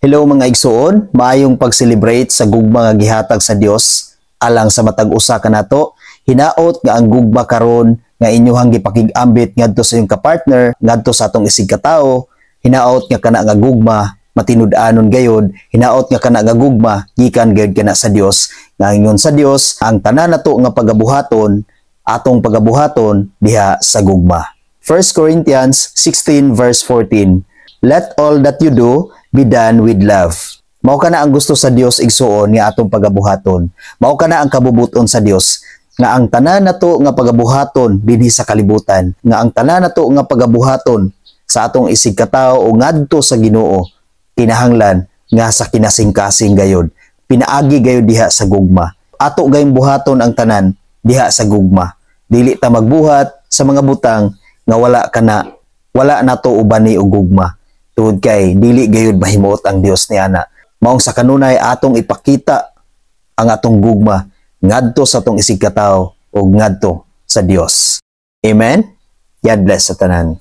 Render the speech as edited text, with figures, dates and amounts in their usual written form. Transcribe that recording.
Hello, mga igsuon, maayong pag-celebrate sa gugma nga gihatag sa Dios alang sa matag usa kanato. Hinaot nga ang gugma karon nga inyuhang gipakig-ambit ngadto sa inyong kapartner, ngadto sa atong isig katawo, hinaot nga kana nga gugma matinud-anon gayod, hinaot nga kana nga gugma gikan gayod kana sa Dios. Nga ingon sa Dios, ang tanan nato nga pagabuhaton, atong pagabuhaton diha sa gugma. 1 Corinthians 16 verse 14: "Let all that you do be done with love." Mao kana ang gusto sa Dios, igsuon, nga atong pagabuhaton. Mao kana ang kabubuton sa Dios nga ang tanan nato nga pagabuhaton dinhi sa kalibutan, nga ang tanan nato nga pagabuhaton sa atong isig katawo o ngadto sa Ginoo, kinahanglan nga sa kinasingkasing gayod. Pinaagi gayod diha sa gugma. Ato gayong buhaton ang tanan diha sa gugma. Dili ta magbuhat sa mga butang nga wala nato ubani og gugma. Tungod kay dili gayud mahimuot ang Dios niana. Maong sa kanunay atong ipakita ang atong gugma ngadto sa atong isig katawo ug ngadto sa Dios. Amen. God bless sa tanan.